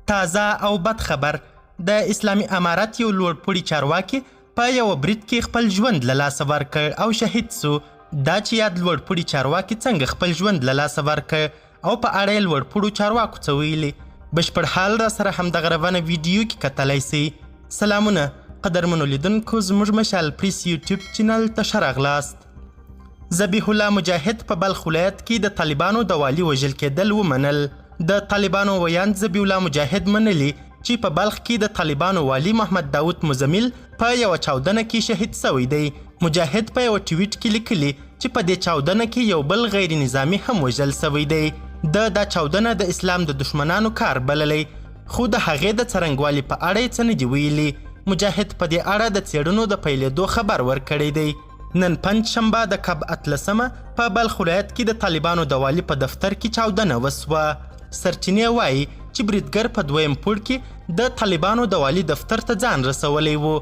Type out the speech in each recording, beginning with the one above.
تازه او بد خبر، د اسلامي امارت یو لوړپوړي چارواکي په یوه برید کې خپل ژوند له لاسه ورکړ او شهید سو. دا چې یاد لوړپوړي چارواکي څنګه خپل ژوند له لاسه ورکړ او په اړه یې لوړپوړو چارواکو څه ویلي، بشپړ حال را سره همدغه روانه ویډیو کې کتلی سئ. سلامونه قدرمنو لیدونکو، زموږ مشال پریس یوټیوب چینل ته ښه راغلاست. ذبیح الله مجاهد په بلخ ولایت کې د طالبانو د والي وژل کېدل ومنل. د طالبانو ویاند ذبیح الله مجاهد منلي چې په بلخ کې د طالبانو والي محمد داود مزمل په یوه چاودنه کې شهید شوی دی. مجاهد په یوه ټویټ کې لیکلي چې په دې چاودنه کې یو بل غیر نظامي هم وژل شوی دی. ده دا چاودنه د اسلام د دښمنانو کار بللی، خو د هغې د څرنګوالي په اړه یې څه نه دي ویلي. مجاهد په دې اړه د څېړنو د پیلېدو خبر ورکړی دی. نن پنجشنبه د کب 18مه په بلخ ولایت کې د طالبانو د والي په دفتر کې چاودنه وشوه. سرچینې وايي چې بریدګر په دویم پوړ کې د طالبانو د والي دفتر ته ځان رسولی و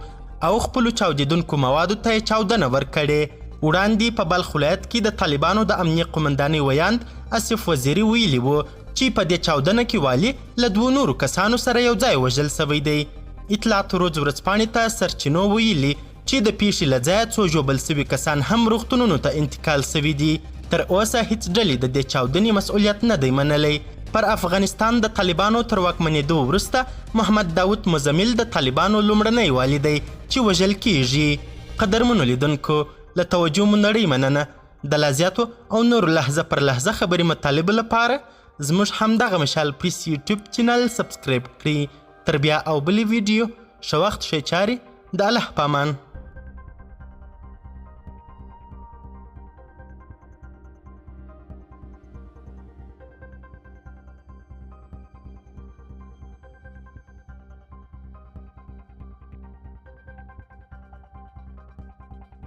او خپلو چاودېدونکو موادو ته یې چاودنه ورکړې. وړاندې په بلخ ولایت کې د طالبانو د امنیې قومندانۍ ویاند اصف وزیري ویلي و چې په دې چاودنه کې والي له دوو نورو کسانو سره یو ځای وژل شوی دی. اطلاعات روز ورځپاڼې ته سرچینو ویلي چې د پېښې له ځایه څو ژوبل شوي کسان هم روغتونونو ته انتقال شوي دي. تر اوسه هیڅ ډلې د دې چاودنې مسؤلیت نه دی منلی. پر افغانستان د طالبانو تر واکمنېدو وروسته محمد داود مزمل د طالبانو لومړنی والي دی چې وژل کېږي. قدرمنو لیدونکو، له توجه مو نړۍ مننه. د لا زیاتو او نورو لحظه پر لحظه خبري مطالبو لپاره زموږ همدغه مشال پریس یوټیوب چینل سبسکرایب کړئ. تر بیا او بلې ویډیو، ښه وخت، ښې چارې، د الله په امان.